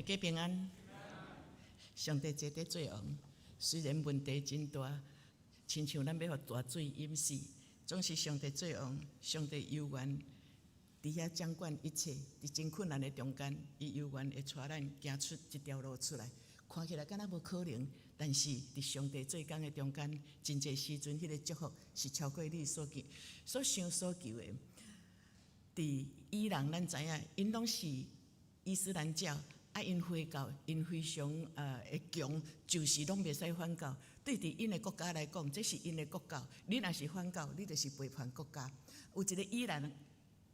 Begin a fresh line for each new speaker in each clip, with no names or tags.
家平安。上帝坐佇做王，雖然問題真大，親像咱欲予大水淹死，總是上帝做王，上帝猶原佇遐掌管一切，佇真困難的中間，伊猶原會帶咱行出一條路出來。看起來敢若無可能，但是佇上帝做工的中間，真濟時陣，彼個祝福是超過你所見、所想所求的。佇伊朗，咱知影，𪜶攏是伊斯蘭教，啊，𪜶回教，𪜶非常會強，就是攏袂使反教。對佇𪜶的國家來講，這是𪜶的國教。你若是反教，你就是背叛國家。有一個伊朗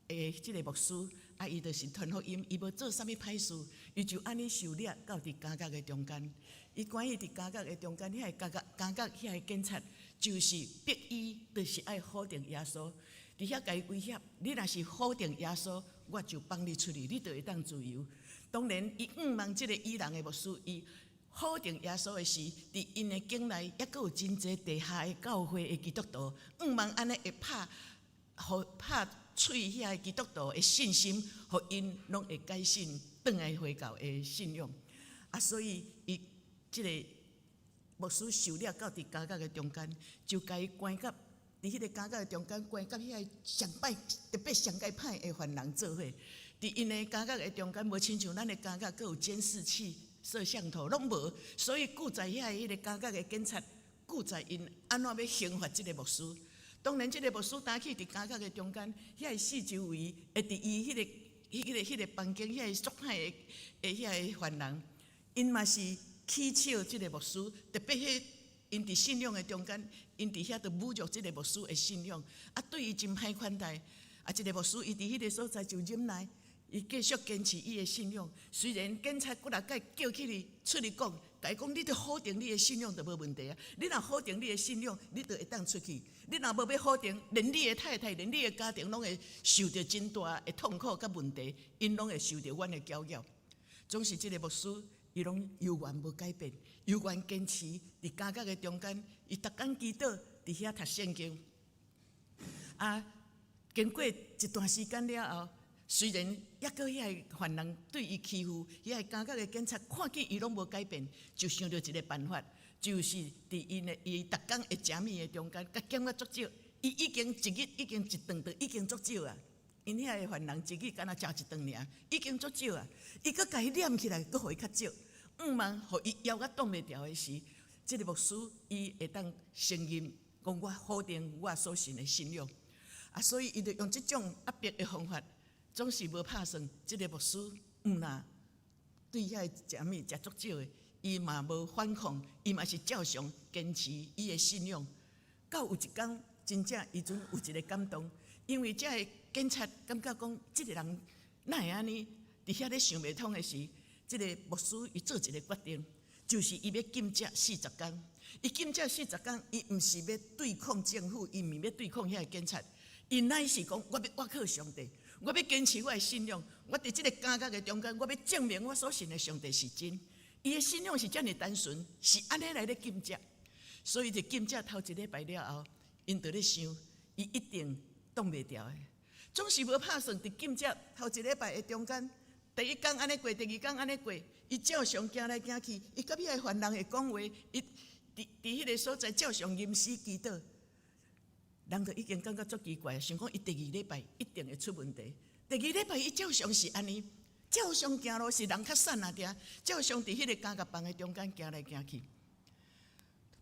的這個牧師，啊，伊就是傳福音，伊無做啥物歹事，伊就按呢受掠到佇監獄的中間。伊關伊佇監獄的中間，遐個監獄監獄遐個警察就是逼伊，就是愛否定耶穌。佇遐共伊威脅，你若是否定耶穌，我就放你出去，你就會當自由。當然，伊向望這個伊朗的牧師，伊否定耶穌的時，佇𪜶的境內，猶閣有真濟地下的教會的基督徒，向望按呢會拍，予拍碎遐個基督徒的信心，予𪜶攏會改信，轉來回教的信仰。啊，所以伊這個牧師受掠到佇監獄的中間，就共伊關佮佇彼個監獄的中間，關佮遐個上歹特別上蓋歹的犯人做伙。佇𪜶的監獄的中間，無親像咱的監獄，閣有監視器、攝像頭，攏無。所以記載遐彼個監獄的警察，記載𪜶按怎欲刑罰這個牧師。當然，這個牧師擔去佇監獄的中間，遐個四周圍會佇伊彼個房間，遐個足歹的遐個犯人，𪜶嘛是取笑這個牧師，特別彼𪜶佇信仰的中間，𪜶佇遐就侮辱這個牧師的信仰，啊，對伊真歹款待。啊，這個牧師伊佇彼個所在就忍耐，伊繼續堅持伊的信仰。雖然警察幾若擺叫起去出去講，共伊講你著否定你的信仰就無問題啊。你若否定你的信仰，你就會當出去。你若無欲否定，連你的太太、連你的家庭攏會受著真大的痛苦佮問題，𪜶攏會受著阮的攪擾。總是這個牧師，伊攏猶原無改變，猶原堅持佇監獄的中間，伊逐工祈禱，佇遐讀聖經。啊，經過一段時間了後，雖然猶閣遐個犯人對伊欺負，遐個監獄的警察看見伊攏無改變，就想著一個辦法，就是佇𪜶的伊逐工會食物的中間，共減甲足少。伊已經一日已經一頓就已經足少啊。𪜶遐個犯人一日敢若食一頓爾，已經足少啊。伊閣共伊攆起來，閣予伊較少。向望予伊枵甲擋袂牢的時，這個牧師伊會當承認講我否定我所信的信仰。啊，所以伊就用這種壓迫的方法，總是無拍算。這個牧師毋若對遐個食物食足少的，伊嘛無反抗，伊嘛是照常堅持伊的信仰。到有一工，真正伊陣有一個感動，因為這個警察感覺講，這個人哪會按呢？佇遐咧想袂通的時，這個牧師伊做一個決定，就是伊欲禁食四十工。伊禁食四十工，伊毋是欲對抗政府，伊毋是欲對抗遐個警察，伊乃是講我欲倚靠上帝，我欲堅持我的信仰。我佇這個監獄的中間，我欲證明我所信的上帝是真。伊的信仰是遮爾單純，是按呢來咧禁食。所以佇禁食頭一禮拜了後，𪜶就咧想，伊一定擋袂牢的。總是無拍算佇禁食頭一禮拜的中間，第一工按呢過，第二工按呢過，伊照常行來行去，伊佮遐個犯人會講話，伊佇彼個所在照常吟詩祈禱。人就已經感覺足奇怪，想講伊第二禮拜一定會出問題。第二禮拜伊照常是按呢，照常行路是人較散啊定，照常佇彼個監獄房的中間行來行去。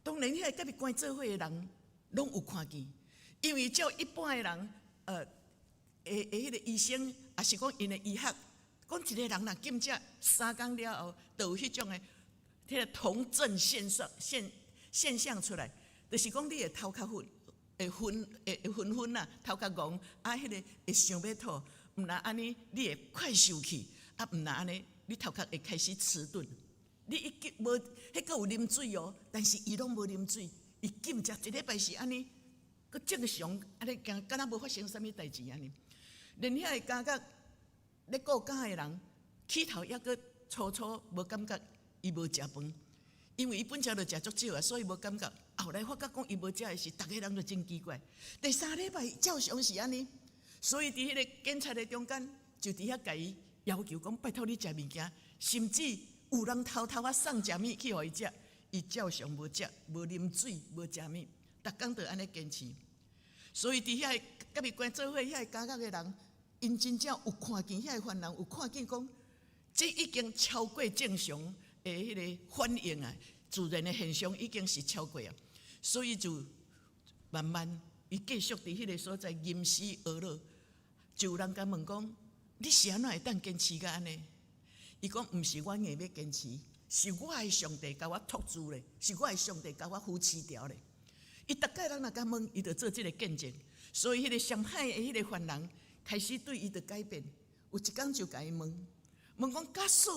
當然，彼個佮伊關做伙的人攏有看見，因為照一般的人，的彼個醫生，抑是講𪜶的醫學，講一個人若禁食3工了後，就有彼種的彼個酮症現象現象出來，就是講你會頭較昏，會昏會會昏昏啊，頭較戇，啊，彼個會想欲吐，毋若按呢，你會快受氣，啊，毋若按呢，你頭殼會開始遲鈍。你已經無，彼閣有啉水哦，但是伊攏無啉水，伊禁食一禮拜是按呢，閣正常按呢行，敢若無發生啥物代誌按呢。連遐個監獄咧顧監的人，起頭猶閣初初無感覺伊無食飯，因為伊本來就食足少啊，所以無感覺。後來發覺講伊無食的時，逐个人就真奇怪。第三禮拜照常是按呢，所以佇彼個警察的中間，就佇遐共伊要求講：拜託你食物件。甚至有人偷偷仔送食物去予伊食，伊照常無食、無啉水、無食物，逐工就按呢堅持。所以佇遐共伊關做伙遐個監獄的人，𪜶真正有看見遐個犯人，有看見講，這已經超過正常的彼個反應啊，自然的現象已經是超過啊，所以就慢慢伊繼續佇彼個所在吟詩哀樂，就有人共問講：你是按怎會當堅持到按呢？伊講毋是我硬欲堅持，是我的上帝共我托住咧，是我的上帝共我扶持牢咧。伊逐擺人若共問，伊就做這個見證。所以彼個上歹的彼個犯人開始對伊就改變。有一工就共伊問，問講假使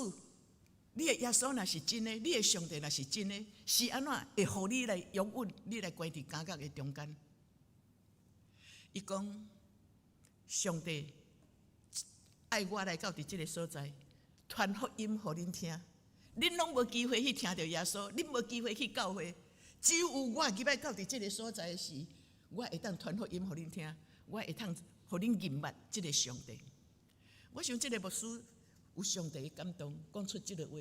你的耶穌若是真的，你的上帝若是真的，是按怎會予你來容忍你來關佇監獄的中間？伊講上帝愛我來到佇這個所在，傳福音予恁聽，恁攏無機會去聽著耶穌，恁無機會去教會，只有我入來到佇這個所在時，我會當傳福音予恁聽，我會當予恁認捌這個上帝。我想這個牧師有上帝的感動，講出這個話，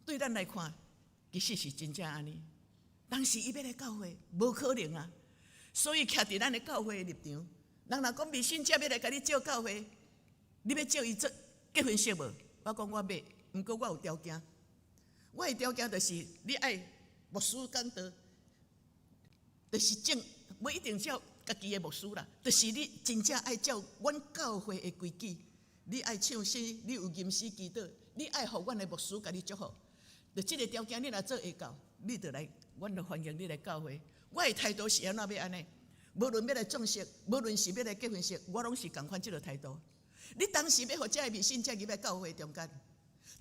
對咱來看，其實是真正按呢。當時伊欲來教會，無可能啊！所以徛佇咱的教會的立場，人若講未信者欲來共你借教會，你欲借伊做結婚式無？我講我欲，毋過我有條件。我的條件就是你愛牧師講道，就是正，無一定照家己的牧師啦，就是你真正愛照阮教會的規矩，你愛唱詩，你有吟詩祈禱，你愛予阮的牧師共你祝福。就這個條件，你若做會到，你就來，阮就歡迎你來教會。我的態度是按怎欲按呢？無論欲來葬式，無論是欲來結婚式，我攏是仝款這個態度。你當時欲予這个未信者入來教會中間，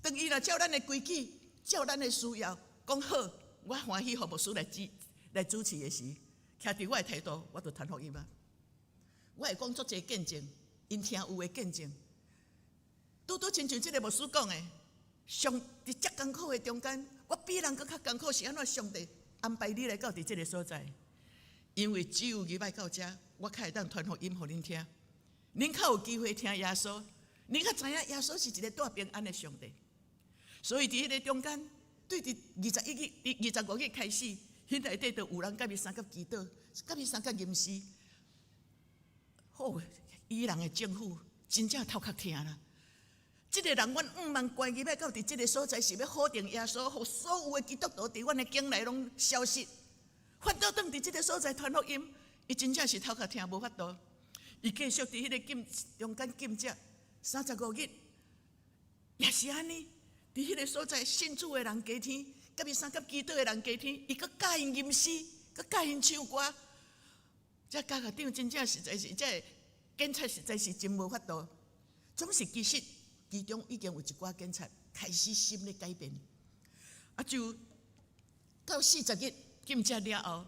當伊若照咱的規矩，照咱的需要，講好，我歡喜予牧師來主持的時，徛佇我的態度，我就傳福音啊。我會講足濟見證，𪜶聽有的見證，拄拄親像這個牧師講的，上佇遮艱苦的中間，我比人閣較艱苦，是按怎上帝安排你來到佇這個所在？因為只有入來到遮，我較會當傳福音予恁聽，恁較有機會聽耶穌，恁較知影耶穌是一個帶平安的上帝。所以佇彼個中間，對佇21日、佇25日開始，彼內底就有人共伊相佮祈禱，共伊相佮吟詩。好，伊人的政府真正頭殼疼啦。這個人，阮毋茫關入來到佇這個所在，是欲否定耶穌，予所有的基督徒佇阮的境內攏消失。反倒轉佇這個所在傳福音，伊真正是頭殼疼無法度。伊繼續佇彼個禁中間禁食35日，也是按呢。佇彼個所在信主的人加添，共伊相佮祈禱的人加添，伊閣教𪜶吟詩，閣教𪜶唱歌。這監獄長真正實在是，這個警察實在是真無法度。總是其實其中已經有一寡警察開始心咧改變，啊就到40日禁食了後，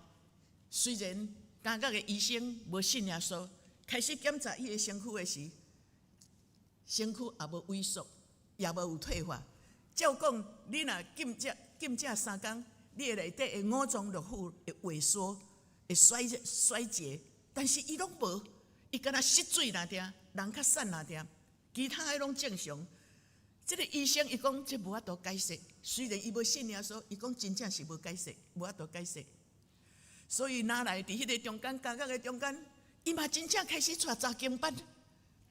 雖然監獄的醫生無信耶穌，開始檢查伊的身軀的時，身軀也無萎縮，也無有退化。照講，你若禁食禁食3工，你的內底的五臟六腑會萎縮、會衰竭，但是伊攏無，伊敢若失水爾爾，人較瘦爾爾，其他的攏正常。這個醫生伊講這無法度解釋，雖然伊無信耶穌，伊講真正是無解釋，無法度解釋。所以拿來佇彼個中間，監獄的中間，伊嘛真正開始帶查經班，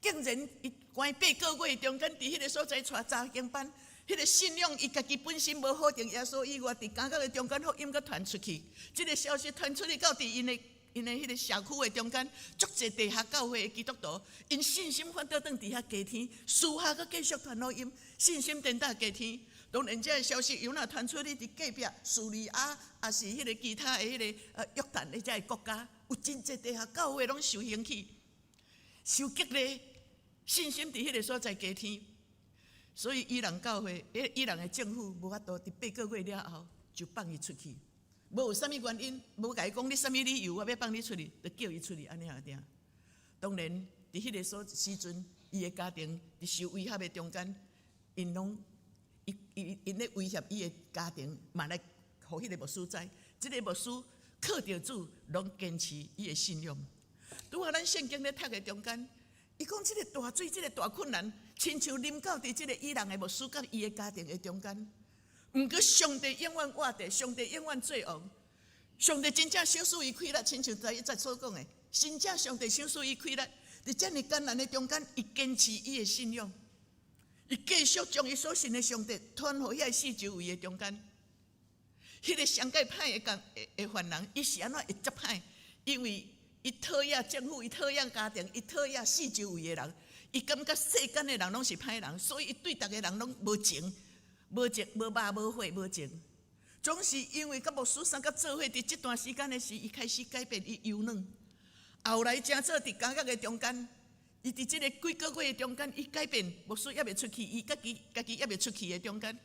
竟然伊關八個月中間，佇彼個所在帶查經班，彼個信仰伊家己本身無否定耶穌以外，佇監獄的中間福音閣傳出去，這個消息傳出去到佇𪜶的彼個社區的中間，足濟地下教會的基督徒，𪜶信心反倒轉佇遐加添，私下閣繼續傳福音，信心顛倒加添。當然，這個消息有若傳出去，佇隔壁敘利亞，抑是彼個其他的彼個約旦的這個國家，有真濟地下教會攏受興起、受激勵，信心佇彼個所在加添。所以，伊人教會，伊人的政府無法度佇八個月了後就放伊出去。無有啥物原因，無共伊講你啥物理由，我欲放你出去，就叫伊出去按呢爾爾。當然，佇彼個所時陣，伊的家庭佇受威脅的中間，𪜶攏伊伊𪜶咧威脅伊的家庭，嘛來予彼個牧師知。這個牧師靠著主，攏堅持伊的信仰。拄仔咱聖經咧讀的中間，伊講這個大水，這個大困難，親像臨到佇這个伊人的牧師佮伊的家庭的中間。毋過上帝永遠活著，上帝永遠做王，上帝真正賞賜伊氣力，親像第一節所講的，真正上帝賞賜伊氣力，佇遮爾艱難的中間，伊堅持伊的信仰，伊繼續將伊所信的上帝傳予遐四周圍的中間。彼個上蓋歹的工的犯人，伊是按怎會遮歹？因為伊討厭政府，伊討厭家庭，伊討厭四周圍的人，伊感覺世間的人攏是歹人，所以伊對逐个人攏無情。無情、無肉、無血、無情，總是因為佮牧師相佮做伙，佇這段時間的時，伊開始改變，伊柔軟。後來成做佇監獄的中間，伊佇這个幾個月的中間，伊改變，牧師猶未出去，伊家己家己猶未出去的中間，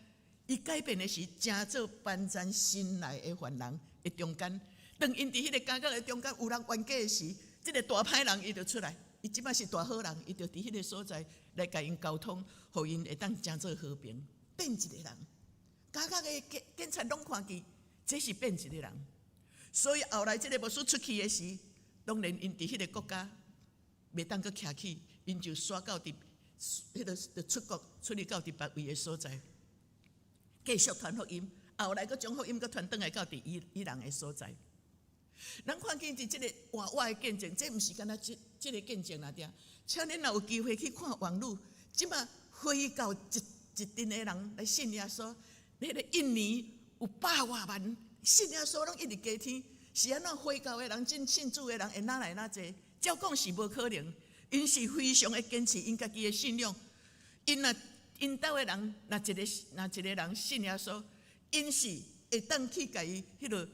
伊改變的是成做幫贊新來的犯人的中間。當𪜶佇彼个監獄的中間有人冤家的時，這个大歹人伊就出來，伊這擺是大好人，伊就佇彼个所在來共𪜶溝通，予𪜶會當成做和平。變一个人，監獄的警察攏看見，這是變一个人。所以後來這个牧師出去的時，當然𪜶佇彼个國家袂當閣徛起，𪜶就徙到佇彼个就出國出去到佇別位的所在，繼續傳福音。後來閣將福音閣傳轉來到佇伊伊人的所在。咱看見佇這个活活的見證，這毋是干焦這這个見證爾爾。請恁若有機會去看網路，這馬回教一一陣的人來信耶穌，彼个印尼有百外萬信耶穌，攏一直加添。是按怎回教的人進信主的人會哪來哪濟？照講是無可能，𪜶是非常的堅持𪜶家己的信仰。𪜶若𪜶兜的人，若一個若一個人信耶穌，𪜶是會當去共伊彼落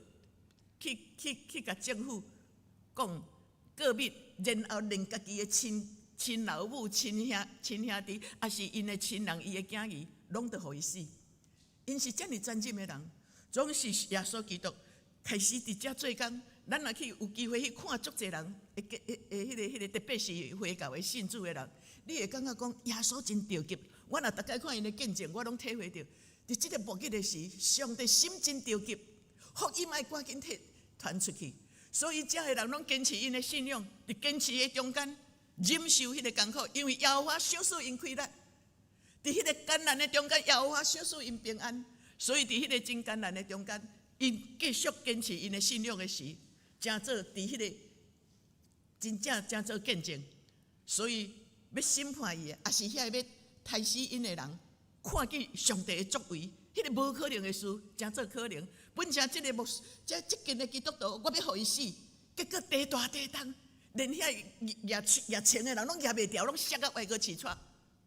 去去去共政府講告密，然後連家己的親親老母、親兄、親兄弟，抑是𪜶的親人、伊的囝兒，攏著予伊死。𪜶是遮爾殘忍的人，總是耶穌基督開始佇遮做工。咱若去有機會去看足濟人，會會會彼個彼個特別是回教的信主的人，你會感覺講耶穌真著急。我若逐擺看𪜶的見證，我攏體會著，佇這個末日的時，上帝心真著急，福音愛趕緊提傳出去。所以遮的人攏堅持𪜶的信仰，佇堅持的中間忍受彼個艱苦，因為耶和華賞賜𪜶氣力。佇彼個艱難的中間，耶和華賞賜𪜶平安。所以佇彼個真艱難的中間，𪜶繼續堅持𪜶的信仰的時，成做佇彼個真正成做見證。所以欲審判伊的，抑是遐個欲刣死𪜶的人，看見上帝的作為，彼個無可能的事，成做可能。本來這个牧師，這這間的基督徒，我欲予伊死，結果地大地動，連遐舉舉槍的人攏舉袂牢，攏摔甲歪過刺掣，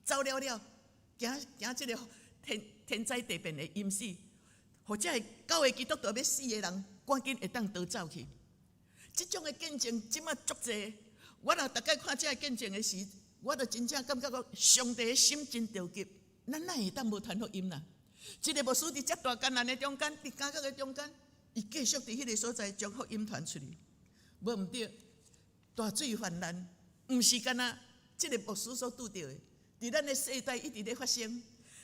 走了了，驚驚這个天天災地變會淹死，或者是九个基督徒欲死的人，趕緊會當逃走去。這種的見證這馬足濟，我若逐擺看這个見證的時，我就真正感覺講上帝的心真著急，咱哪會當無傳福音啦？這个牧師佇遮大艱難的中間，佇監獄的中間，伊繼續佇彼个所在將福音傳出去。無毋對，大水泛濫，毋是干焦這个牧師所拄著的，佇咱的世代一直咧發生。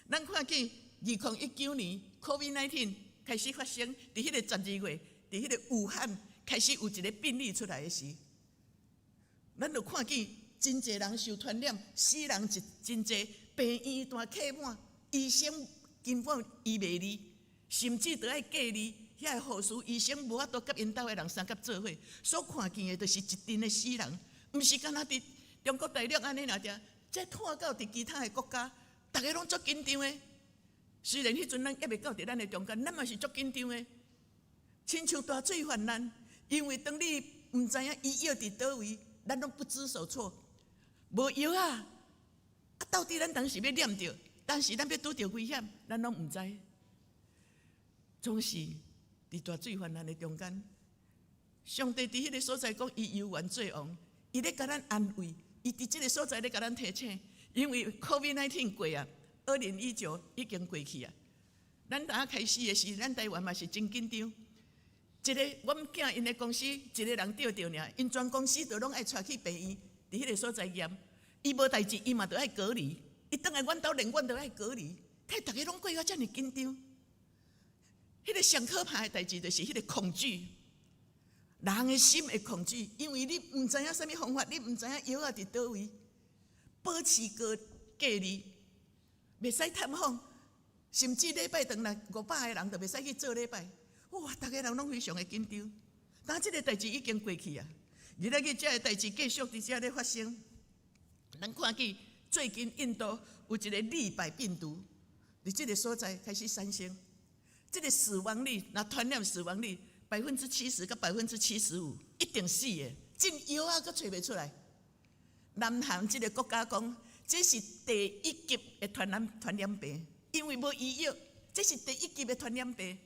咱看見2019年 COVID-19 開始發生，佇彼个12月，佇彼个武漢開始有一个病例出來的時，咱就看見真濟人受傳染，死人一真濟，病院大客滿，醫生根本醫袂治，甚至都愛隔離。遐个護士、醫生無法度佮𪜶兜的人相佮做伙，所看見的就是一陣的死人，毋是干焦佇中國大陸按呢爾爾，這拖到佇其他的國家，逐个攏足緊張的。雖然彼陣咱猶未到佇咱的中間，咱嘛是足緊張的。親像大水泛濫，因為當你毋知影醫藥佇佗位，咱攏不知所措，無藥啊！啊，到底咱當時欲染著，當時咱欲拄著危險，咱攏毋知。總是佇大水泛濫的中間，上帝佇彼个所在講，伊猶原做王，伊咧共咱安慰，伊佇這个所在咧共咱提醒，因為 COVID-19 過啊，2019已經過去啊。咱剛開始的時，咱台灣嘛是真緊張。一个阮囝𪜶的公司，一个人著著爾，𪜶全公司都攏愛帶去病院，佇彼个所在驗。伊無代誌，伊嘛著愛隔離。伊轉來阮兜，連阮都愛隔離。睇逐个攏過甲遮爾緊張。彼个上可怕的代誌就是彼个恐懼，人的心會恐懼，因為你毋知影啥物方法，你毋知影藥仔佇佗位，保持個隔離，袂使探訪，甚至禮拜轉來500個人就袂使去做禮拜。哇！逐个人攏非常的緊張。但這个代誌已經過去啊，而來去這个代誌繼續佇遮咧發生。咱看見最近印度有一個尼帕病毒，佇這个所在開始產生，這个死亡率，若傳染死亡率70%佮75%，一定死的，進藥仔閣揣袂出來。南韓這个國家講，這是第一級的傳染病，因為無醫藥，這是第一級的傳染病，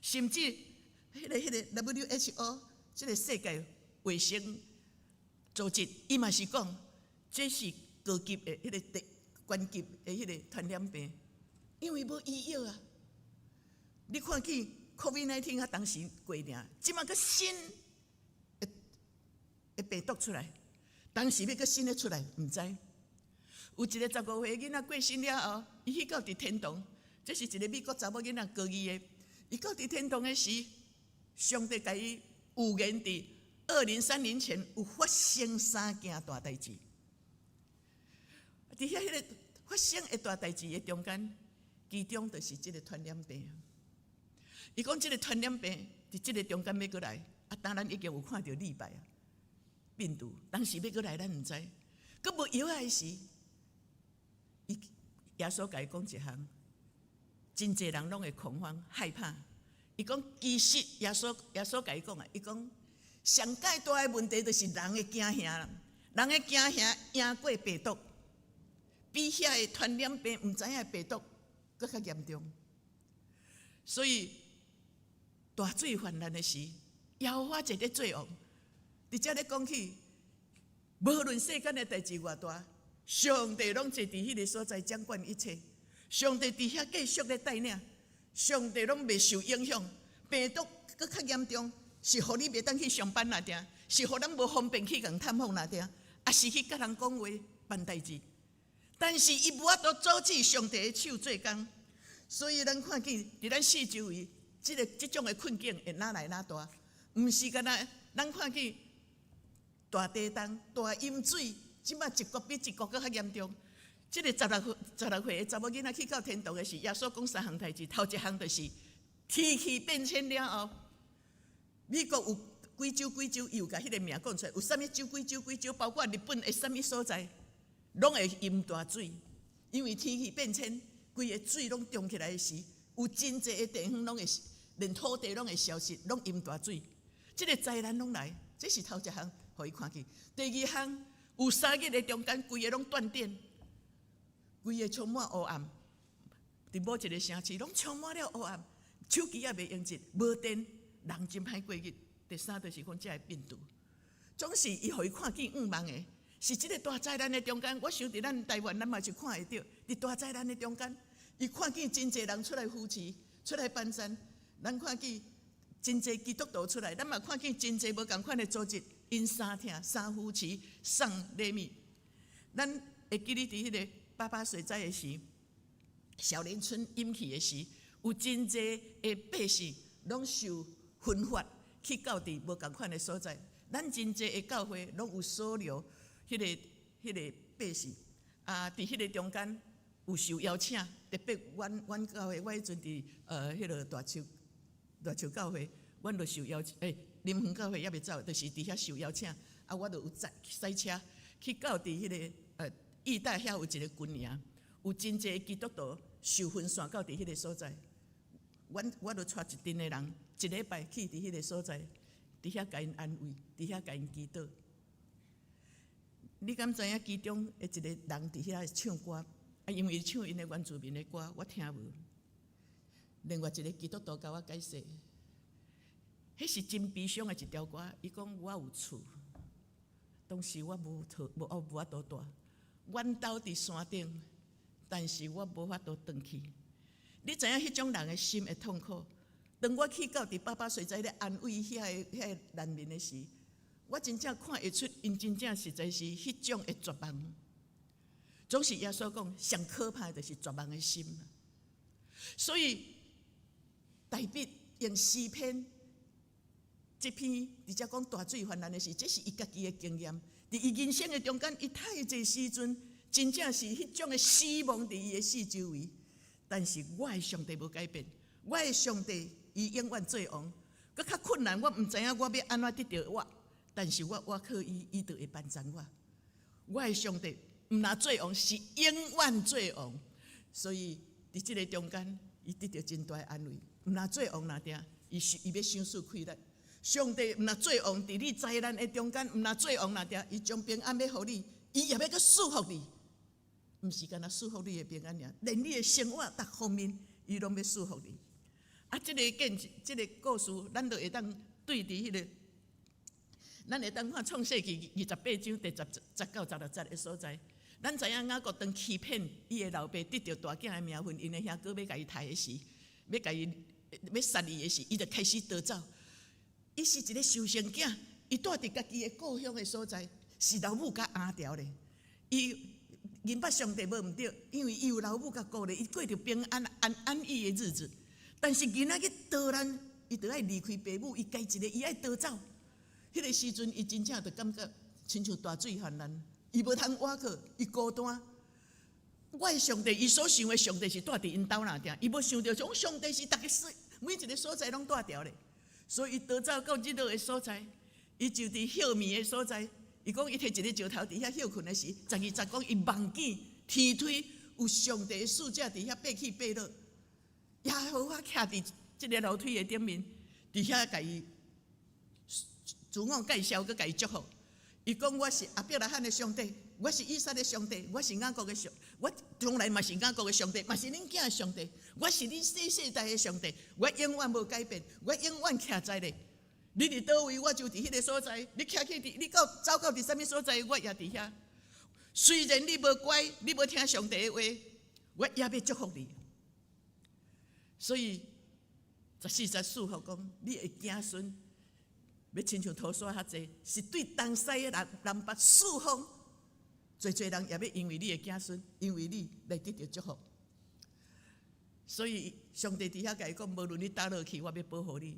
甚至彼个 WHO 這个世界衛生組織，伊嘛是講，這是高級的彼个第懸級的彼个傳染病，因為無醫藥啊。你看見 COVID-19 啊，當時過爾，這馬閣新的的病毒出來，當時欲閣新的出來，毋知。有一个15歲囡仔過身了後，伊去到佇天堂，這是一个美國查某囡仔高二的，伊到佇天堂的時，上帝共伊預言佇2030前有發生三件大代誌。佇遐彼个發生的大代誌的中間，其中就是這个傳染病。伊講這个傳染病佇這个中間欲閣來，啊，當咱已經有看著尼帕啊病毒，當時欲閣來咱毋知，閣無藥的時，伊耶穌共伊講一項，真濟人攏會恐慌害怕。伊講其實耶穌共伊講啊，伊講上蓋大的問題就是人的驚嚇啦，人的驚嚇贏過病毒，比遐个傳染病毋知影的病毒閣較嚴重。所以大水泛濫的時，耶和華坐佇做王。佇遮咧講起，無論世間的代誌偌大，上帝攏坐佇彼个所在掌管一切。上帝佇遐繼續咧帶領，上帝攏袂受影響。病毒閣較嚴重，是予你袂當去上班爾定，是予咱無方便去共探訪爾定，抑是去佮人講話辦代誌。但是伊無法度阻止上帝的手做工，所以咱看見佇咱四周圍，這種的困境會愈來愈大，毋是干焦咱看見大地震、大淹水，這馬一國比一國閣較嚴重。這个16歲的查某囡仔去到天堂的時，耶穌講三項代誌，頭一項就是天氣變遷了後，美國有幾州幾州，伊有共彼个名講出來，有啥物州幾州幾州，包括日本的啥物所在，攏會淹大水，因為天氣變遷，規個水攏漲起來的時，有真濟的地方攏會，連土地攏會消失，攏淹大水。這个災難攏來，這是頭一項，予伊看見。第二項，有3日的中間，規个攏斷電，規个充滿烏暗，佇某一个城市攏充滿了烏暗，手機也袂用得，無電，人真歹過日。第三就是講這个病毒，總是伊予伊看見向望的，是這个大災難的中間。我想佇咱台灣，咱嘛是看會著，佇大災難的中間，伊看見真濟人出來扶持，出來幫贊。咱看見真濟基督徒出來，咱嘛看見真濟無仝款的組織，𪜶相疼、相扶持、送禮物。咱會記得佇彼个八八水災的時，小林村淹去的時，有真濟的百姓攏受分發去到佇無仝款的所在。咱真濟的教會攏有收留彼个百姓，啊，佇彼个中間有受邀請，特別阮教會，我彼陣佇彼个大樹教會，阮就受邀請，林園教會猶未走，就是佇遐受邀請，啊，我就有載駛車去到佇彼个義大遐有一个軍營，有真濟基督徒受分散到佇彼个所在，阮我就帶一陣的人，一禮拜去佇彼个所在，佇遐共𪜶安慰，佇遐共𪜶祈禱。你敢知影其中的一个人佇遐唱歌？啊，因為唱𪜶的原住民的歌，我聽無。另外一个基督徒共我解釋，彼是真悲傷的一條歌。伊講我有厝，當時我無厝，無法度蹛。阮兜佇山頂，但是我無法度轉去。你知影彼種人的心會痛苦？當我去到佇八八水災咧安慰遐個難民的時，我真正看會出，𪜶真正實在是彼種的絕望。總是耶穌講，上可怕的就是絕望的心。所以大衛用詩篇這篇，佇遮講大水泛濫的時，這是伊家己的經驗。佇伊人生的中間，伊太濟時陣，真正是彼種的死亡佇伊的四周圍。但是我的上帝無改變，我的上帝伊永遠做王。閣較困難，我毋知影我欲按怎得著活，但是我倚靠伊，伊就會幫助我。我的上帝毋若做王，是永遠做王。所以佇這个中間，伊得著真大的安慰。毋若做王若定，伊是伊欲賞賜氣力。上帝毋若做王，佇你災難的中間，毋若做王若定，伊將平安欲予你，伊也欲閣賜福你。毋是干焦賜福你的平安爾，連你的生活逐方面，伊攏欲賜福你。啊，這个見這个故事，咱就會當對佇彼个，咱會當看創世記28章第10節到16節的所在。咱知影雅各當欺騙伊的老爸得著大囝的名分，𪜶的兄哥欲共伊刣的時，欲共伊欲殺伊的時，伊就開始逃走。伊是一个受生囝，伊蹛佇家己的故鄉的所在，是老母共爕牢咧。伊認捌上帝無毋對，因為伊有老母共顧咧，伊過著平安安安逸的日子。但是囡仔去逃難，伊就愛離開爸母，伊家一个，伊愛逃走。彼个時陣，伊真正就感覺親像大水泛濫，伊無通倚靠，伊孤單。我的上帝，伊所想的上帝是蹛佇𪜶兜爾定，伊無想著講上帝是逐个所每一个所在攏蹛牢咧。所以伊逃走到這落的所在，伊就佇歇暝的所在。伊講伊提一个石頭佇遐歇睏的時，12節講伊夢見天梯有上帝的使者佇遐爬起爬落，耶和華徛佇這个樓梯的頂面，佇遐共伊自我介紹，閣共伊祝福。伊講我是亞伯拉罕的上帝，我是以撒的上帝，我是雅各的上，我將來嘛是雅各的上帝，嘛是恁囝的上帝，我是恁世世代的上帝，我永遠無改變，我永遠徛在咧。你佇佗位，我就佇彼个所在；你徛去佇，你到走到佇啥物所在，我也佇遐。雖然你無乖，你無聽上帝的話，我也欲祝福你。所以14節賜福講，你的子孫欲親像塗沙遐濟，是對東西的南南北四方，濟濟人也欲因為你的子孫，因為你來得著祝福。所以上帝佇遐共伊講，無論你佗落去，我欲保護你。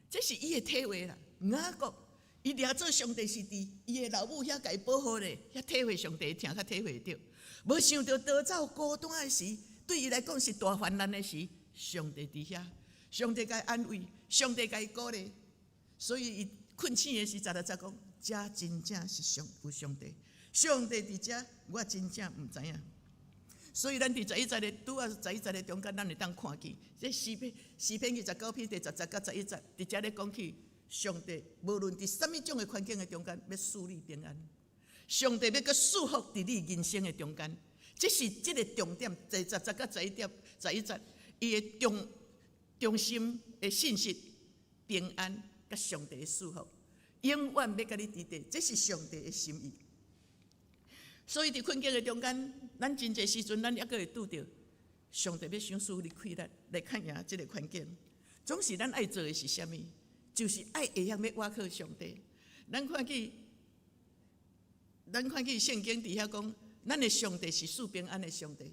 這是伊的體會啦。雅各伊掠做上帝是佇伊的老母遐共伊保護咧，遐體會上帝疼，較體會著。無想著逃走孤單的時，對伊來講是大患難的時，上帝佇遐，上帝共伊安慰，上帝共伊鼓勵。所以伊睏醒的時，16節講，遮真正是上有上帝，上帝佇遮，我真正毋知影。所以咱佇十一節的拄仔十一節的中間，咱會當看見，這詩篇詩篇29篇第10節到11節，佇遮咧講起上帝無論佇啥物種的環境的中間，欲賜你平安。上帝欲閣賜福佇你人生的中間，這是這个重點。第10節到11點十一節，伊的中中心的信息，平安佮上帝的賜福，永遠欲佮你佇佇，這是上帝的心意。所以佇困境的中間，咱真濟時陣，咱猶閣會拄著上帝欲賞賜你氣力來抗贏這个環境。總是咱愛做的是啥物？就是愛會曉欲倚靠上帝。咱看見聖經佇遐講，咱的上帝是賜平安的上帝，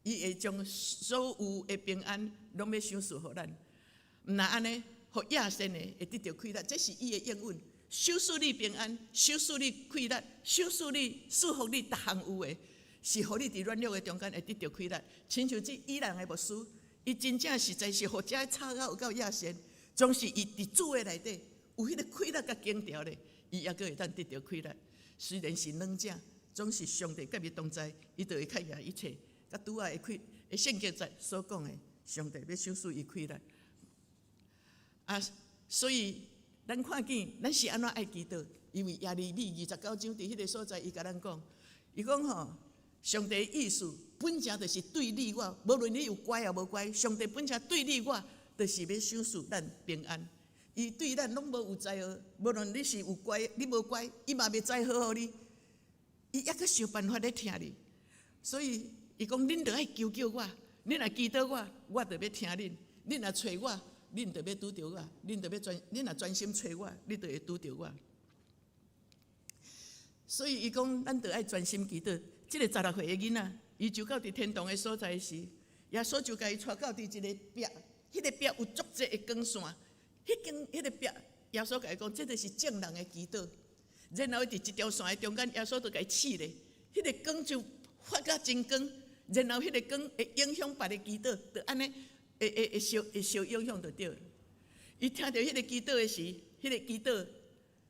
伊會將所有的平安攏欲賞賜予咱。毋若按呢，予野善的會得著氣力，這是伊的應允。賞賜你平安，賞賜你氣力，賞賜你賜福你逐項有的，是予你佇軟弱的中間會得著氣力。親像這伊人的牧師，伊真正實在是予遮吵到有夠野善，總是伊佇主的內底有彼个氣力佮堅牢咧，伊猶閣會當得著氣力。雖然是軟者，總是上帝佮伊同在，伊就會克贏一切。佮拄仔的開的聖經節所講的，上帝欲賞賜伊氣力。啊，所以咱看見咱是按怎愛祈禱？因為耶利米29章佇彼个所在，伊共咱講，伊講吼，上帝的意思本正就是對你我，無論你有乖抑無乖，上帝本正對你我，就是欲賞賜咱平安。伊對咱攏無有災禍，無論你是有乖，你無乖，伊嘛袂災禍予你，伊猶閣想辦法咧疼你。所以伊講，恁著愛求叫我，恁若祈禱我，我就欲聽恁；恁若揣我，恁就欲拄著我；恁就欲專，恁若專心揣我，你就會拄著我。所以伊講，咱著愛專心祈禱。這个16歲的囡仔，伊就到佇天堂的所在時，耶穌就共伊帶到佇一个壁，彼个壁有足濟的光線。彼間彼个壁，耶穌共伊講，這个是眾人的祈禱。然後佇一條線的中間，耶穌就共伊試咧，彼个光就發甲真光，然後彼个光會影響別个祈禱，就按呢會受影響就對。伊聽著彼个祈禱的時，彼个祈禱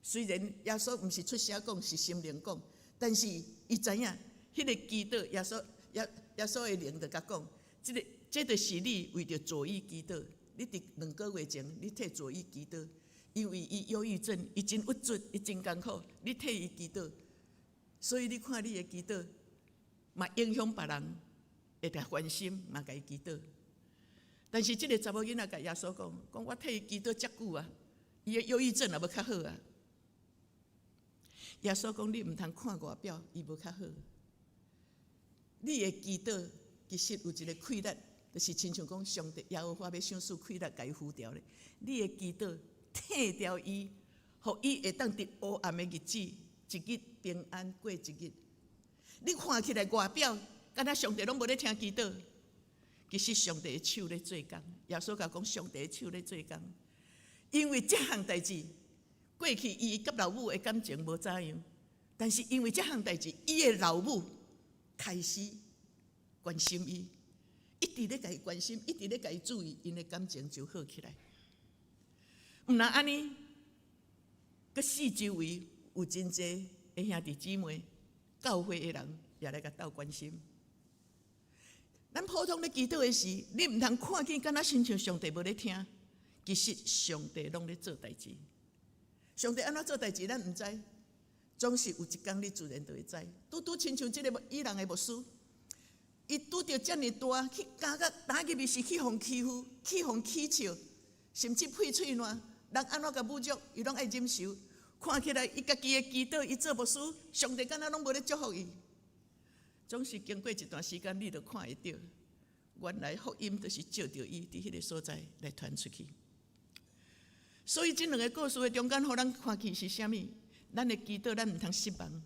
雖然耶穌毋是出聲講，是心靈講，但是伊知影彼个祈禱耶穌的靈就共講，這就是你為著佐伊祈禱，你佇2個月前你替佐伊祈禱，因為伊憂鬱症，伊真鬱卒，伊真艱苦，你替伊祈禱，所以你看你的祈禱，嘛影響別人，會共關心，嘛共伊祈禱。但是這个查某囡仔共耶穌講，講我替伊祈禱遮久啊，伊的憂鬱症也無較好啊。耶穌講你毋通看外表，伊無較好。你的祈禱其實有一个氣力，就是親像講上帝耶和華欲賞賜氣力，共伊扶牢咧。你的祈禱替掉伊，予伊會當佇黑暗的日子，一日平安過一日。你看起來外表，敢若上帝攏無咧聽祈禱，其實上帝的手咧做工。耶穌共講上帝的手咧做工，因為這項代誌過去伊佮老母的感情無怎樣，但是因為這項代誌，伊的老母開始關心伊，一直咧共伊關心，一直咧共伊注意，𪜶的感情就好起來。毋但按呢，閣四周圍有真濟的兄弟姊妹、教會的人也來共鬥關心。咱普通咧祈禱的時，你毋通看見敢若親像上帝無咧聽，其實上帝攏咧做代誌。上帝按怎做代誌，咱毋知，總是有一工你自然就會知。拄拄親像這个伊朗的牧師，伊拄著遮爾大，去監獄打入去是去予欺負，去予起笑，甚至屁喙瀾，人按怎共侮辱，伊攏愛忍受。看起來伊家己的祈禱，伊做牧師，上帝敢若攏無咧祝福伊。總是經過一段時間，你就看會著，原來福音就是藉著伊佇彼个所在來傳出去。所以這兩个故事的中間，予咱看見是啥物？咱的祈禱，咱毋通失望。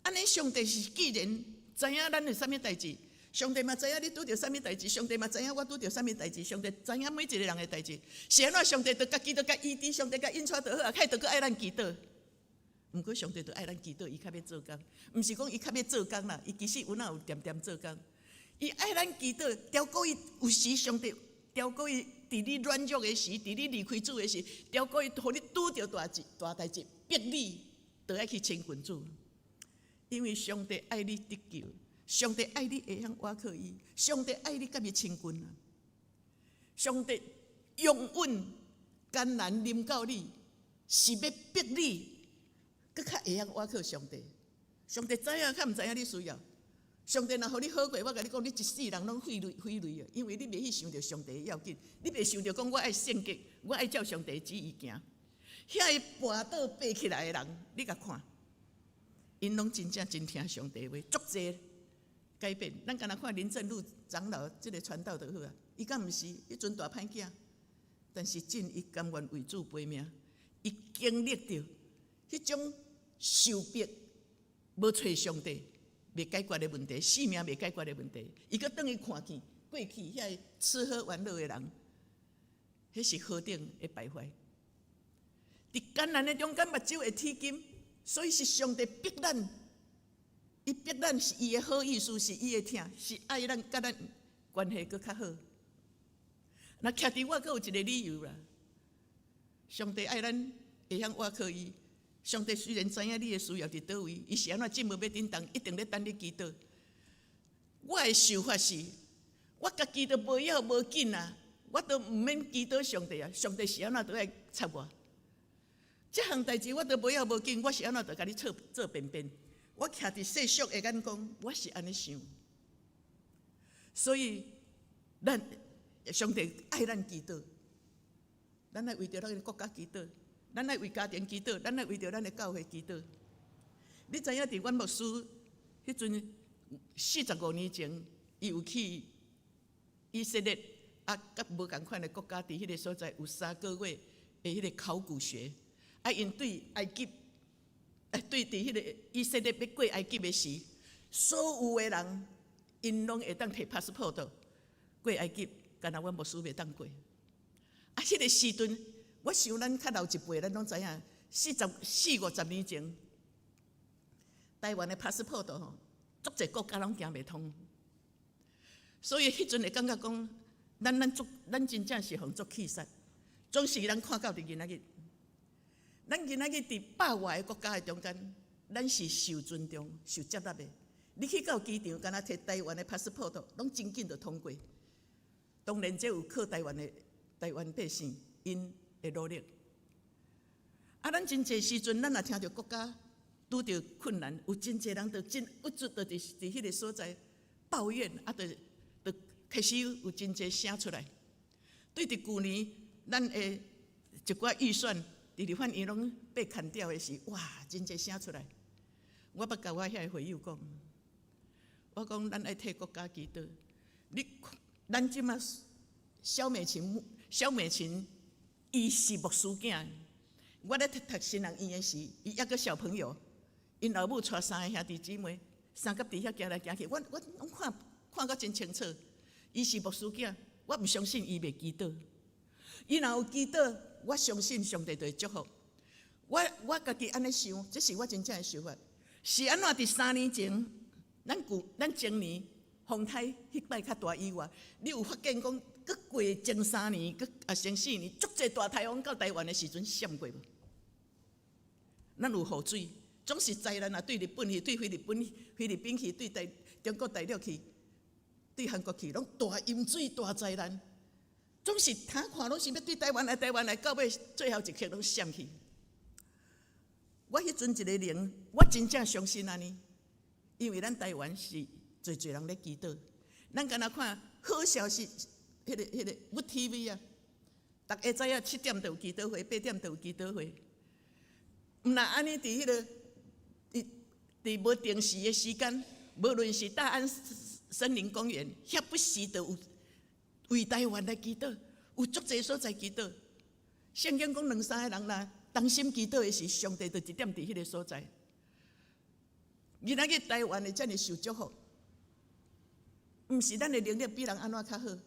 按呢，上帝是既然知影咱有啥物代誌，上帝嘛知影你拄著啥物代誌，上帝嘛知影我拄著啥物代誌，上帝知影每一个人的代誌。是按怎上帝就家己就共醫治，上帝共引帶就好啊，開著閣愛咱祈禱。毋過上帝就愛咱祈禱，伊較欲做工，毋是講伊較欲做工啦，伊其實有哪有恬恬做工。伊愛咱祈禱，調過伊有時上帝調過伊佇你軟弱的時，佇你離開主的時，調過伊予你拄著大事大代誌，逼你都愛去親近主。因為上帝愛你得救，上帝愛你會曉倚靠伊，上帝愛你佮伊親近啊。上帝容忍艱難臨到你，是欲逼你閣較會曉倚靠上帝。上帝知影較毋知影你需要。上帝若予你好過，我共你講，你一世人攏費雷費雷啊！因為你袂去想著上帝的要緊，你袂想著講我愛聖潔，我愛照上帝的旨意行。遐个跋倒爬起來的人，你共看，𪜶攏真正真聽上帝話，足濟改變。咱敢若看林正祿長老這个傳道就好啊，伊敢毋是彼陣大歹囝，但是真伊甘願為主背命，伊經歷著彼種受逼，無揣上帝。未解決的問題，性命未解決的問題，伊閣轉去看見過去遐个吃喝玩樂的人，彼是何等的敗壞！佇艱難的中間，目睭會鐵金，所以是上帝逼咱，伊逼咱是伊的好意思，是伊的疼，是愛咱，佮咱關係閣較好。若徛佇我閣有一个理由啦，上帝愛咱會曉倚靠伊。上帝雖然知影你的需要佇佗位，伊是按怎這無欲振動，一定咧等你祈禱。我的想法是，我家己都無要無緊啊，我都毋免祈禱上帝啊，上帝是按怎都愛插我。這項代誌我都無要無緊，我是按怎就共你做做便便。我徛佇世俗的眼光，我是按呢想。所以，咱上帝愛咱祈禱，咱愛為著咱的國家祈禱。咱愛為家庭祈禱，咱愛為著咱的教會祈禱。你知影佇阮牧師彼陣45年前，伊有去以色列啊，佮無仝款的國家，佇彼个所在有3個月的彼个考古學。啊，𪜶對埃及，對佇彼个以色列欲過埃及的時，所有的人𪜶攏會當提 passport 過埃及，干焦阮牧師袂當過。啊，彼個時陣，我想咱較老一輩，咱攏知影，四十四五十年前，台灣的 passport 吼，足濟國家攏行袂通。所以彼陣會感覺講，咱真正是予人足氣煞，總是咱看到佇今仔日，咱今仔日佇百外個國家的中間，咱是受尊重、受接納的。你去到機場，敢若提台灣的 passport，攏真緊就通過。當然，這有靠台灣的台灣百姓𪜶的努力。啊，咱真濟時陣，咱若聽著國家拄著困難，有真濟人就真鬱卒，就佇彼個所在抱怨，啊，就開始有真濟聲出來。對佇舊年，咱的一寡預算佇立法院攏被砍掉的時，哇，真濟聲出來。我捌共我遐个會友講，我講咱愛替國家祈禱。你咱這馬蕭美琴，蕭美琴伊是牧師囝。我咧讀新人院的時，伊抑閣小朋友，𪜶老母帶三個兄弟姊妹，相佮佇遐行來行去，我攏看甲真清楚。伊是牧師囝，我毋相信伊袂祈禱。伊若有祈禱，我相信上帝就會祝福。我家己按呢想，這是我真正的想法。是按怎佇3年前，咱前年風颱彼擺較大以外，你有發現講，閣過前三年，閣啊前四年，足濟大颱風到台灣的時陣閃過無？咱有雨水，總是災難啊！對日本去，對菲律賓去，對中國大陸去，對韓國去，攏大淹水、大災難，總是睇看攏是欲對台灣來，台灣來，到尾最後一刻攏閃去。我彼陣一个靈，我真正相信按呢，因為咱台灣是濟濟人咧祈禱，咱敢若看好消息，彼個 Good TV 啊，逐下早仔7點就有祈禱會，8點就有祈禱會。毋若按呢佇彼個佇無定時的時間，無論是大安森林公園，遐不時就有為台灣來祈禱，有足濟所在祈禱。聖經講兩三個人若同心祈禱的時，上帝就一點佇彼個所在。今仔日台灣會遮爾受祝福，毋是咱的能力比人按怎較好。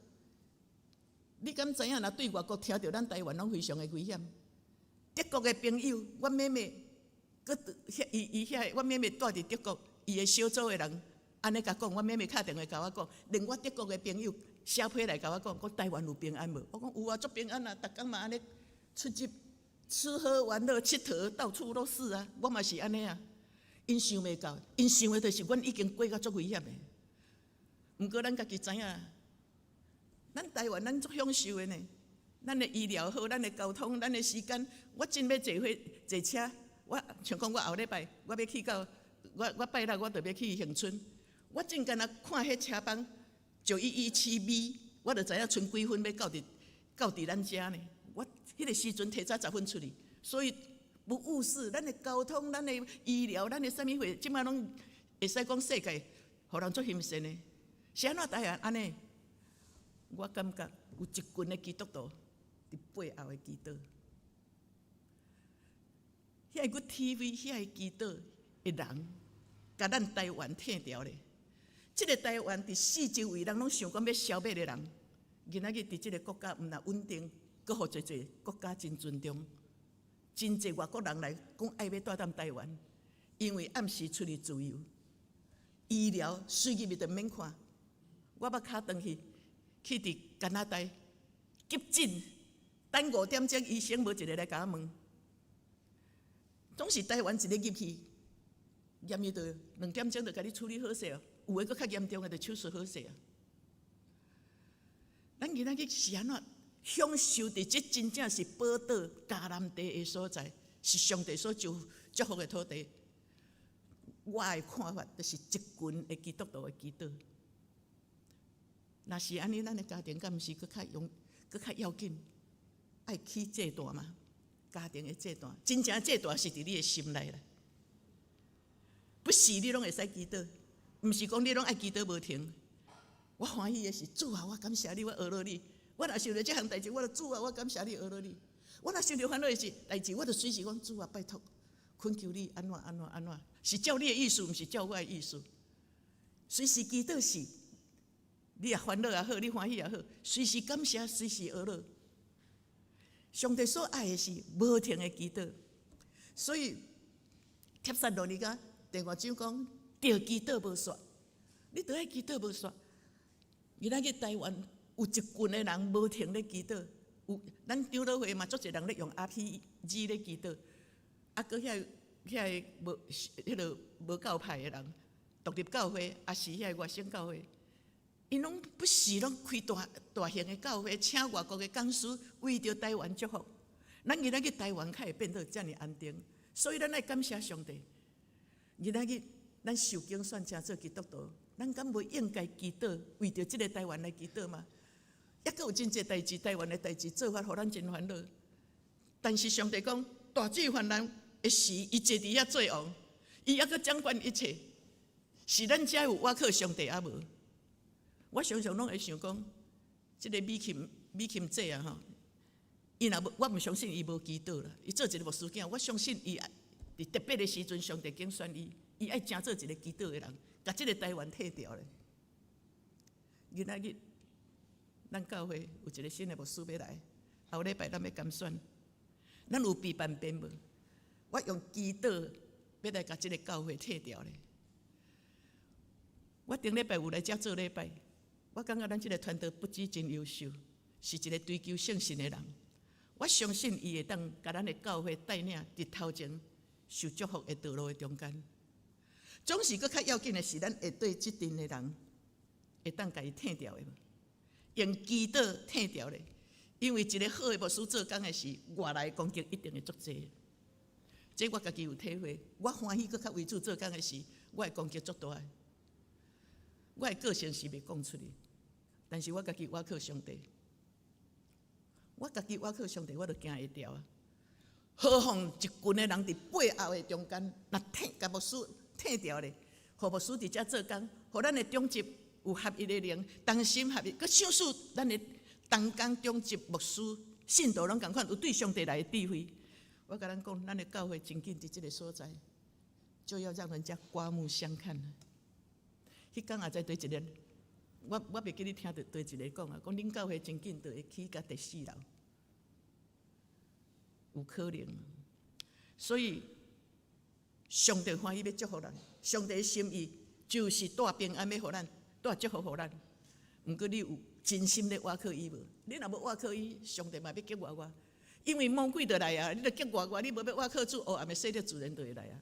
你敢知影？若對外國聽著咱台灣攏非常的危險。德國的朋友，阮妹妹，閣遐伊伊遐，阮妹妹住佇德國，伊的小組的人按呢共講，阮妹妹敲電話共我講，連我德國的朋友寫批來共我講，講台灣有平安無？我講有啊，足平安啊，逐工嘛按呢出入吃喝玩樂、𨑨迌到處攏是啊，我嘛是按呢啊。𪜶想袂到，𪜶想的就是阮已經過甲足危險的。毋過咱家己知影，咱台灣咱足享受的呢。咱的醫療好，咱的交通，咱的時間，我真欲坐火坐車。我像講我後禮拜我欲去到，我拜六我就欲去恆春。我真敢若看彼車班9117B，我就知影賰幾分欲到佇咱遮呢。我彼個時陣提早10分出去，所以不誤事。咱的交通、咱的醫療、咱的啥物貨，這馬攏會使講世界，予人足欣羨的。是按怎台灣按呢？我感覺有一群的基督徒佇背後的祈禱，遐個 TV 遐個祈禱的人，共咱台灣疼著咧。這個台灣佇四周圍人攏想講欲消滅的人，今仔日佇這個國家毋但穩定，閣予濟濟國家真尊重，真濟外國人來講愛欲蹛踮台灣，因為暗時出入自由，醫療隨入去就免看。我捌敲轉去，去佇加拿大急診，等5點鐘，醫生無一个來共我問。總是台灣一个入去，驗伊就2點鐘就共你處理好勢哦。有的閣較嚴重的，就手術好勢啊。咱今仔日是按怎享受佇這真正是寶島迦南地的所在，是上帝所祝福的土地。我的看法就是一群的基督徒的祈禱。若是按呢，咱的家庭敢毋是閣較用、閣較要緊？愛起祭壇嗎？家庭的祭壇，真正祭壇是佇你的心內啦。不是你攏會使祈禱，毋是講你攏愛祈禱無停。我歡喜的是主啊，我感謝你，我阿羅你。我若想著這項代誌，我就主啊，我感謝你，阿羅你。我若想著煩惱的是代誌，我就隨時講主啊，拜託，懇求你按怎按怎按怎，是照你的意思，毋是照我的意思。隨時祈禱是，你也煩惱也好，你歡喜也好，隨時感謝，隨時阿羅。上帝所愛的是無停的祈禱，所以帖撒羅尼迦第五章講，著祈禱無煞，你著愛祈禱無煞。今仔日台灣有一群的人無停咧祈禱，有咱長老會嘛，足濟人咧用 RPG 咧祈禱，啊，閣遐個無彼个無教派的人，獨立教會，抑是遐個外省教會，𪜶攏不時攏開大大型的教會，請外國的講師為著台灣祝福。咱今仔日台灣才會變做遮爾安定，所以咱愛感謝上帝。今仔日咱受揀選成做基督徒，咱敢無應該祈禱，為著這个台灣來祈禱嗎？抑閣有真濟代誌，台灣的代誌做法，予咱真煩惱。但是上帝講，大水泛濫的時，伊坐佇遐做王，伊抑閣掌管一切。是咱遮有倚靠上帝抑無？我常常攏會想講，這个美琴美琴姐啊吼，伊若無，我毋相信伊無祈禱啦。伊做一个牧師囝，我相信伊佇特別的時陣，上帝揀選伊，伊愛成做一个祈禱的人，共這个台灣退掉咧。今仔日，咱教會有一个新的牧師欲來，後禮拜咱欲揀選，咱有備辦便無？我用祈禱欲來共這个教會退掉咧。我頂禮拜有來遮做禮拜，我感覺咱這个團隊不止真優秀，是一个追求聖神的人。我相信伊會當共咱的教會帶領佇頭前受祝福的道路的中間。總是閣較要緊的是，咱會對這陣的人會當共伊退掉的無？用祈禱退掉咧，因為一个好的牧師做工的時，外來攻擊一定會足濟。這我家己有體會，我歡喜閣較為主做工的時，我的攻擊足大的。我的個性是袂講出去，但是我家己倚靠上帝，我家己倚靠上帝，我就行會牢啊。何況一群的人佇背後的中間，若退共牧師退掉咧，予牧師佇遮做工，予咱的長執有合一的靈，同心合意，閣賞賜咱的同工長執牧師信徒攏仝款有對上帝來的智慧。我共咱講，咱的教會真緊佇這个所在，就要讓人家刮目相看。彼工也在佗一个，我袂記你聽著佗一个講啊，講恁教會真緊就會起到第四樓，有可能。所以上帝歡喜欲祝福咱，上帝的心意就是帶平安欲予咱，帶祝福予咱。毋過你有真心咧倚靠伊無？你若無倚靠伊，上帝嘛欲激活我，因為魔鬼就來啊！你著激活我，你無欲倚靠主，黑暗的勢力自然就會來啊。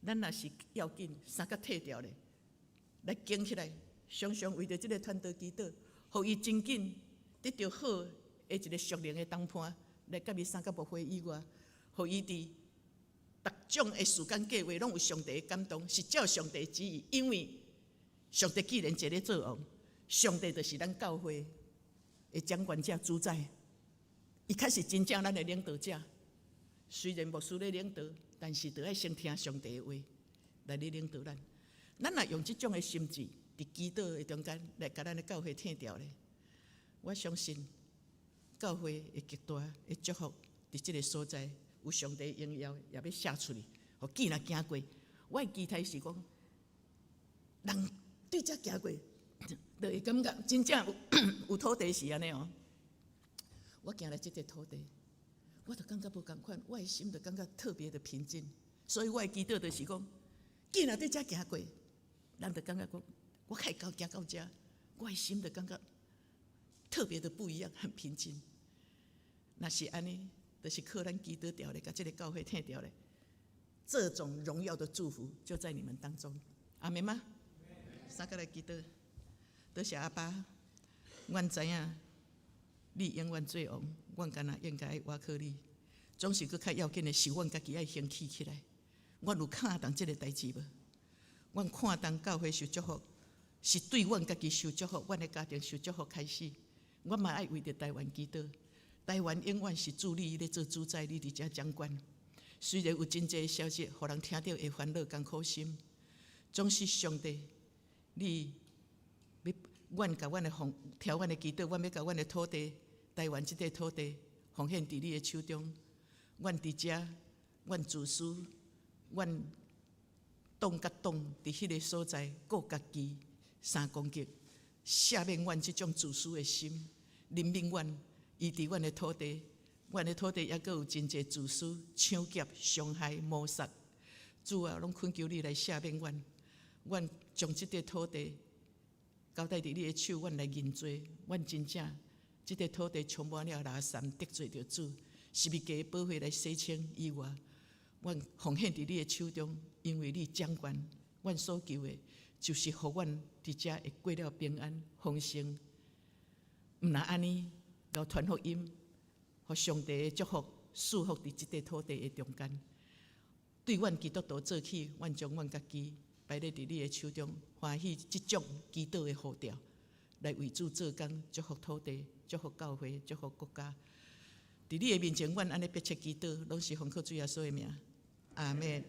咱若是要緊，衫較退掉咧，來扛起來，常常為著這个傳道祈禱，予伊真緊得著好的一个屬靈的同伴，來佮伊相佮牧會以外，予伊佇逐種的時間計劃攏有上帝的感動，是照上帝旨意。因為上帝既然坐咧做王，上帝就是咱教會的掌權者主宰，伊確實真正咱的領導者。雖然牧師咧領導，但是著愛先聽上帝的話來咧領導咱。咱若用這種的心志，佇祈禱的中間來共咱的教會退掉咧，我相信教會會極大的祝福，佇這个所在有上帝榮耀，也欲寫出去，予見若行過。我的期待是講，人對遮行過，就會感覺真正有有土地是按呢哦。我行來這塊土地，我就感覺無仝款，我的心就感覺特別的平靜。所以我的祈禱就是講，見若對遮行過，人就感覺講，我開到行到遮，我的心就感覺特別的不一樣，很平靜。若是按呢，就是靠咱祈禱牢咧，共這个教會退掉咧，這種榮耀的祝福就在你們當中。阿們嗎？三個來祈禱，多謝阿爸，阮知影你永遠做王，阮敢若應該倚靠你。總是閣較要緊的是，阮家己愛先起起來。阮有看重這个代誌無？阮看重教會受祝福，是對阮家己受祝福，阮的家庭受祝福開始。阮嘛愛為著台灣祈禱。台灣永遠是主你咧做主宰，你佇遮掌管。雖然有真濟消息，予人聽著會煩惱艱苦心，總是上帝，你欲阮共阮的奉，聽阮的祈禱，阮欲共阮的土地，台灣這塊土地奉獻佇你的手中。阮佇遮，阮自私，阮黨佮黨佇彼个所在顧家己三攻擊，赦免阮這種自私的心，憐憫阮，醫治阮的土地，阮的土地猶閣有真濟自私、搶劫、傷害、謀殺。主啊，攏懇求你來赦免阮。阮將這塊土地交代佇你的手，阮來認罪。阮真正這塊土地充滿了垃圾，得罪著主，十字架的寶血來洗清以外，阮奉獻佇你的手中，因為你掌權。阮所求的，就是予阮佇遮會過了平安豐盛。毋但按呢，𠢕傳福音，予上帝的祝福賜福佇這塊土地的中間。對阮基督徒做起，阮將阮家己擺咧佇你的手中，歡喜這種祈禱的呼召，來為主做工，祝福土地，祝福教會，祝福國家。佇你的面前，阮按呢迫切祈禱，攏是奉靠主耶穌的名。阿們。